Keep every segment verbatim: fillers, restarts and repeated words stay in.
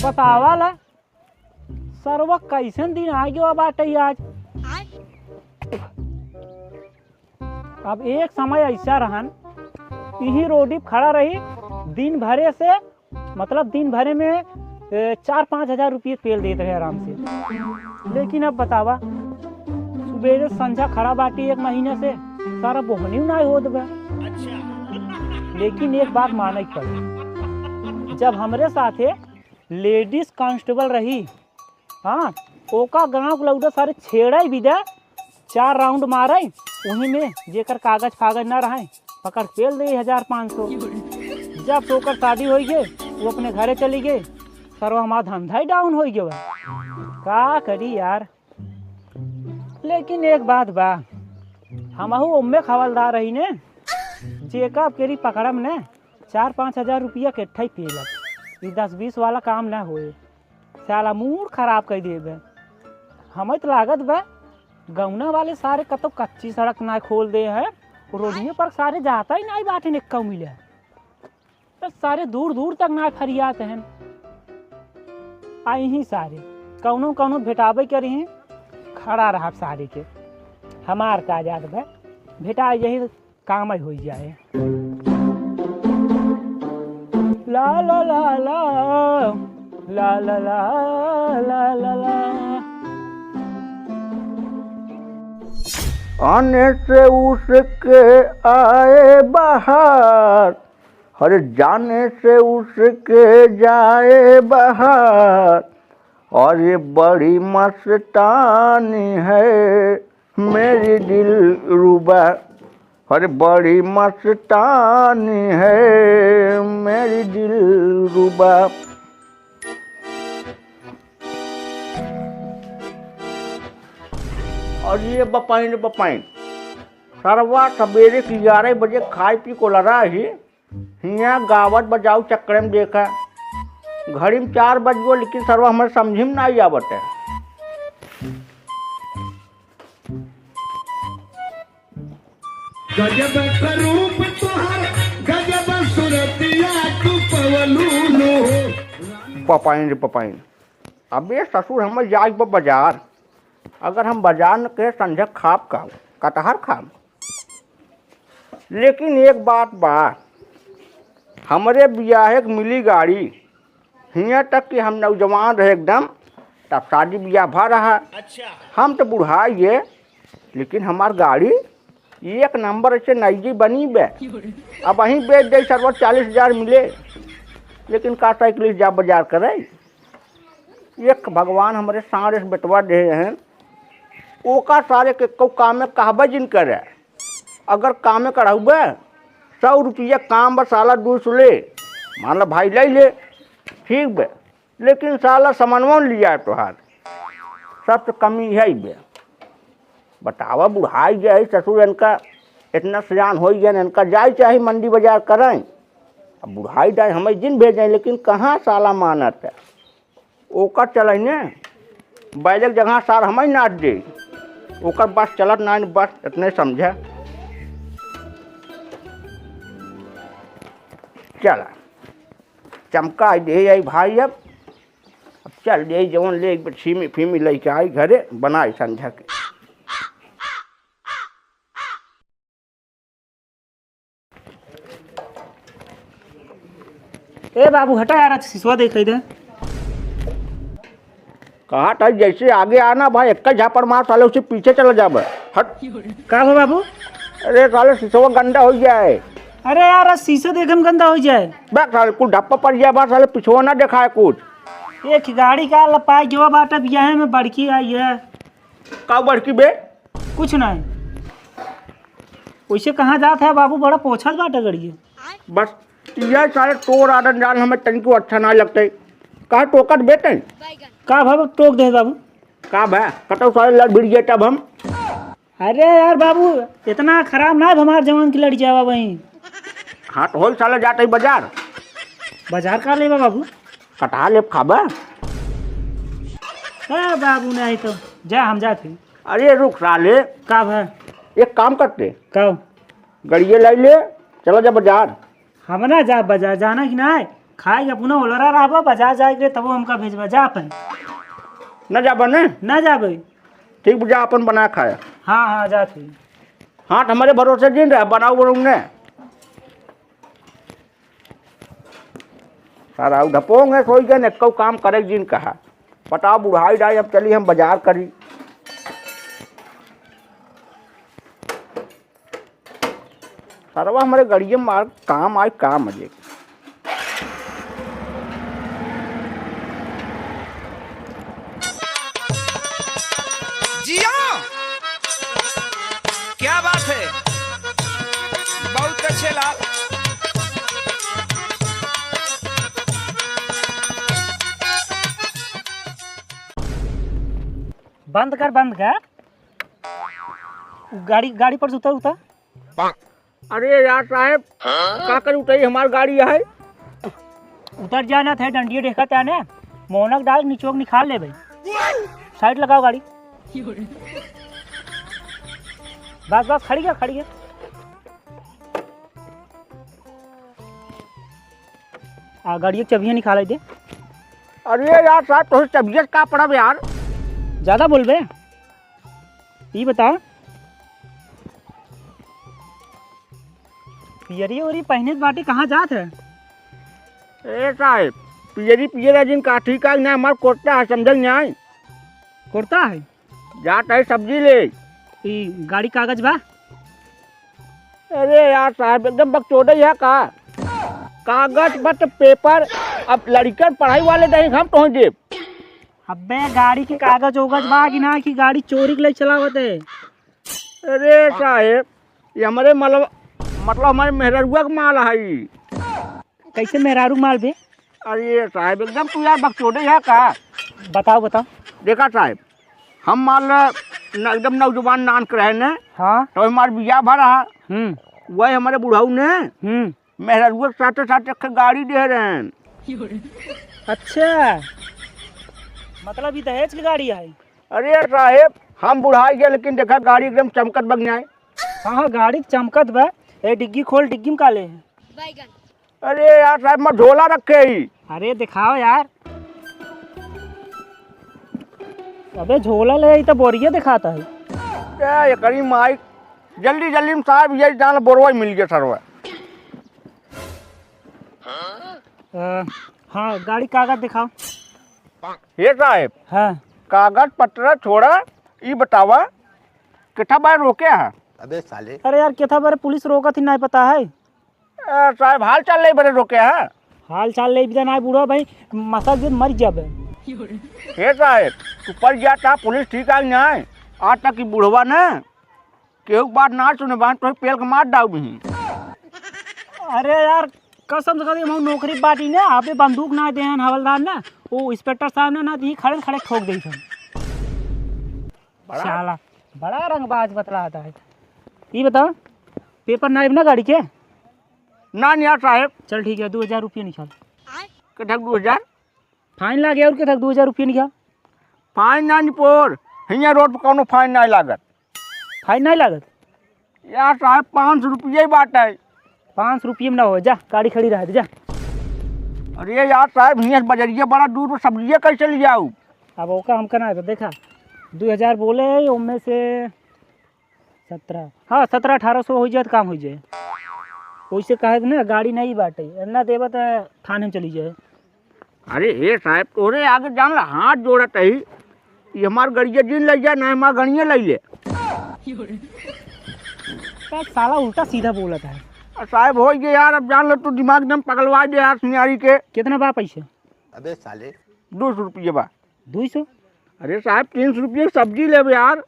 बतावा ला, सरवा कैसन दिन आ गयो बाटे आज। अब एक समय ऐसा रहन, इही रोडी पे खड़ा रही, दिन भरे से, मतलब, दिन भरे में, ए, चार पाँच हजार रुपये तेल देत रहे आराम से। लेकिन अब बतावा, सुबेरे संझा खड़ा बाटी एक महीने से, सारा बोहनी नाय होत बा। लेकिन एक बात माने के पड़ी, जब हमरे साथे लेडीज कांस्टेबल रही, हाँ, ओका गाँव के लौंडा सारे छेड़े भी दे, चार राउंड मारे, वहीं में जेकर कागज फागज ना रहे, पकड़ पेल दे हजार पाँच सौ। जब से ओकर शादी होई गए, वो अपने घरे चली गए, सरवा हमार धंधा ही डाउन होई गए। का करी यार, लेकिन एक बात बा, हमहू ओम्मे खवलदार रही ने, जेकब केरी पकड़म ने, चार पाँच हजार रुपया के ठई पेलब। ई दस बीस वाला काम ना होए, साला मूड खराब कर देबे। हमें तो लागत बा, गौना वाले सारे कतो कच्ची सड़क ना खोल दे हैं, रोडिये पर सारे जाता ही नहीं बाटे ने कऊ मिले। तो सारे दूर दूर तक ना फरियात हैं। आ यहीं सारे कौनो कौनो भेटाबे करी हैं, खड़ा रहब सारे के। हमार का जात बा, भेटा यही काम होई जाए। ला ला ला ला, ला ला ला, ला ला ला। आने से उसके आए बाहर, हर जाने से उसके जाए बाहर। और ये बड़ी मस्तानी है मेरी दिलरुबा, अरे बड़ी मस्तानी है मेरी दिलरुबा। और ये बपाइन, बपाइन, सरवा सबेरे के ग्यारह बजे खाए पी को लड़ा ही, हियाँ गावत बजाऊ चक्कर में देखा, घड़ी में चार बज गो, लेकिन सरवा हमारे समझी में नहीं आवत है। गजब का रूप तोहर, गजब सूरतिया तू पवलू लो। पपाइन रे पपाइन, अबे ससुर, हम जाइब बाजार, अगर हम बाजार न के संझा खाब का, कटहर खाब। लेकिन एक बात बा, हमरे बियाहे के मिली गाड़ी, हियाँ तक कि हम नौजवान रहे एकदम, तब शादी बियाह भा रहा। अच्छा। हम तो बुढ़ाई गए, लेकिन हमार गाड़ी एक नंबर से नई बनी बे। अब वहीं बेच दे सरवा, चालीस हजार मिले, लेकिन का साइकिल से जा बाजार करे? एक भगवान हमरे सारे से बेटवा दे हैं, ओका सारे के को काम में कहबे जिन करे। अगर काम में कढ़ाउबे, सौ रुपया काम बस साला दो सौ ले, मान ला भाई ले ले, ठीक बे, लेकिन साला समनवन लिया तोहार, सबसे कमी है बे। बतावा, बुढ़ाई गए है ससुर इनका, इतना सियान हो गए इनका, जाए चाहे मंडी बाजार करें। अब बुढ़ाई जाए हमें जिन भेजें, लेकिन कहाँ साला मानत है। ओकर चलइने बैलक जगह सार हमें नाच दे, ओकर बस चलत ना, बस इतने समझे। चला, चमका दे आई भाई। अब अब चल दे, जवन ले एक बार छीमी फीमी लेके आई घरे, बनाई संझा के। ए बाबू, हटा यार, आज सिसवा देखाई दे। कहा था, जैसे आगे आना भाई, एक झापड़ मार, साले उसे पीछे चला जाबे। हट। का हो बाबू? अरे साले, सिसवा गंदा हो जाए। अरे यार, आज शीशा देखे में गंदा हो जाए। बे साले, कुल ढप्पा पड़ जाए बा, साले पिछवा ना देखाए कुछ। एक गाड़ी का लपाए जो बाटा बियाहे में बड़की आई है। का बड़की बे? कुछ नहीं। वैसे कहाँ जात है बाबू, बड़ा पोछत बाटे गड़िए। बस, यह सारे तोर आदन जान हमें तनिको अच्छा ना लगते। कहा टोकत बेटे? का भाव टोक दे बाबू? का भा? कतौ सारे लड़ भिड़ गए तब हम। अरे यार बाबू, इतना खराब ना है हमार जवान की लड़ जावा वहीं। हाँ, तो होई साला जात ही बाजार। बाजार का लेबा बाबू? कटहा लेब खाबा। ए बाबू, नहीं तो जा, हम जात ही। अरे रुक साले। का भा? एक काम करते। का? गड़िए लाई ले, चला जा बाजार। हम ना जा बाजार, जाना कि ना है? खाए के अपना ओलरा रहबा, बाजार जाए के तबो हमका भेजबा, जा अपन। ना जाबा ने? ना जाबे। ठीक, जा अपन बना खाया। हाँ, हाँ, जात ही। हाँ, तो हमारे भरोसे दिन रहा, बनाऊ बनाऊ ने। सारा उ ढपोंग है, सोई गए, एक्को काम करे जिन कहा। बताओ, बुढ़ाई डाई, अब चली हम बाजार करी। सरवा हमारे गड़िए मार काम आई, काम अजे। जिया, क्या बात है, बहुत अच्छे लाल। बंद कर, बंद कर। गाड़ी, गाड़ी पर से उतर, उतर। अरे यार साहेब, का करी, उतरी, हमार गाड़ी है। उतर जाना थे, डंडिया देखा था ने, मोनक डाल निचोक निकाल ले भाई। साइड लगाओ गाड़ी। बस बस, खड़ी है, खड़ी है। आ, गाड़ी की चाबियाँ निकाल दे। अरे यार साहब, तोहरे चाबिया का पड़ा बे यार? ज्यादा बोलबे। ई बता, पियरी उरी पहने बाटे, कहाँ जात है? ए साहेब, पियरी पियरा जिन काठी का ना, हमार कुर्ता है, समझल नहीं? कुर्ता है? जात है सब्जी ले। ई गाड़ी कागज बा? अरे यार साहेब, एकदम बकचोदे है का? कागज पत्र पेपर, अब लड़िकन पढ़ाई वाले देख हम तोहन देब। अबे गाड़ी के कागज ओगज बा कि ना, कि गाड़ी चोरी के लिए चलावत है? अरे साहेब, ये हमारे मतलब, मतलब हमारे मेहररुआ के माल है। कैसे मेहरारू माल बे? अरे साहेब, एकदम तू यार बकचोदे है का? बताओ, बताओ। देखा साहेब, हम मान ला न, एकदम नौजवान नान के रहे ने, हाँ। तो हमार बियाह भा रहा। हम्म। वही हमारे बुढ़ऊ ने हम्म। मेहरारू के साथे साथे एक गाड़ी दे रहे हैं। अच्छा, मतलब ये दहेज की गाड़ी है? अरे साहेब, हम बुढ़ाई गए, लेकिन देखा गाड़ी एकदम चमकत बग जाए। हाँ, हाँ, गाड़ी चमकत बा। ए, डिग्गी खोल, डिग्गी में का ले है? अरे यार साहेब, मैं झोला रखे ही। अरे दिखाओ यार। अबे झोला ले, ई तो बोरिया दिखाता है। ए, एकरी माई, जल्दी जल्दी में साहेब, ये जान बोरवा ही मिल गया सरवा। अ, हाँ, गाड़ी कागज दिखाओ। हे साहेब, हाँ। कागज पत्र छोड़ा, ई बतावा, कितना बार रोके है? अबे साले। अरे यार, कितना बार पुलिस रोकत ही, नहीं पता है? ए, साहेब, हाल चाल ले बरे रोके हैं? हाल चाल ले बिदा ना बुढ़वा भाई, मसा के मर जाबे। हे साहेब, तू पर गया था, पुलिस ठीक आई ना है। आज तक की बुढ़वा ने केहू के बात ना सुने, बात तो पेल के मार डाउ भी। अरे यार, कसम से कहती हम नौकरी बाटी ना, अबे बंदूक ना देहन हवलदार ना, वो इंस्पेक्टर साहब ने ना दी, खड़े खड़े ठोक दे थे। बड़ा साला, बड़ा रंगबाज बतलाता है। ये बताओ, पेपर नाइब ना गाड़ी के? ना, ना साहेब। चल ठीक है, दो हजार रुपये निकाल। के ठक दो हजार? फाइन लागे और के ठक दो हजार रुपये निकाल। फाइन ना निपोर, हियाँ रोड पर कौनो फाइन ना लागत। फाइन ना लागत? यार साहेब, पाँच सौ रुपये ही बात है। पाँच सौ रुपये में ना हो, जा, गाड़ी खड़ी रह दे, जा। अरे यार साहेब, हियाँ से बजरिया बड़ा दूर, तो सब्जिया कैसे ले जाऊ? अब ओका हमका ना तो देखा, दो हजार बोले, ओमे से सत्रह, हाँ, सत्रह अठारह सौ हो जाए तो काम हो जाए। वैसे कहे ना, गाड़ी नहीं बाटे, ना देबा तो थाने में चली जाए। अरे हे साहेब, तोरे आगे जान ला, हाथ जोड़त ही, ये हमार गड़िया जिन ले जा, ना हमार गड़िया ले ले। का साला उल्टा सीधा बोलत है। आ साहेब, हो गए यार, अब जान लो, तू दिमाग एकदम पगलवा दे यार, सुनियारी के। कितना बा पैसे? अबे साले। दो सौ रुपये बा। दो सौ? अरे साहेब, तीन सौ रुपये की सब्जी लेबे यार।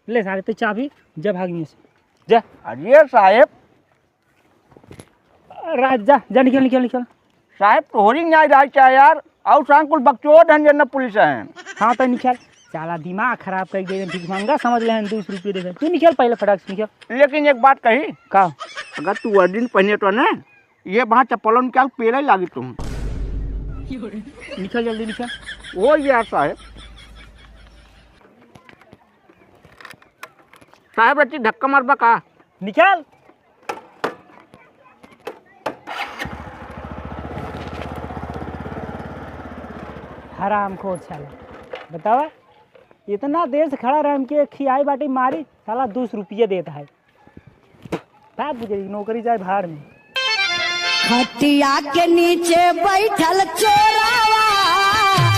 ले साले, ते चाबी, जा भाग यहाँ से। जा। अरे साहेब। राज, जा, जा, निकल, निकल, निकल। साहेब, तोहरी न्याय राज चाहे यार, अउ सांकुल बकचोद हन जन्ना पुलिस हैं। हाँ, तो निकल। साला दिमाग खराब कर दे, भिखमंगा समझ ले हैं, दो सौ रुपये दे दे। तू निकल पहले फटाक से निकल। लेकिन एक बात कही। का? अगर तू वर्दी न पहने तो ना, ये वहाँ चप्पलों निकाल पेला ही लागी तुम। निकल जल्दी निकल। ओ यार साहेब। साहेब, रची धक्का मारबा का? निकल। हरामखोर साला, बतावा, इतना देर से खड़ा रह के खियाई बाटी मारी, साला दो सौ रुपये देता है। का बुझे, नौकरी जाए भाड़ में। खटिया के नीचे बैठल चोर।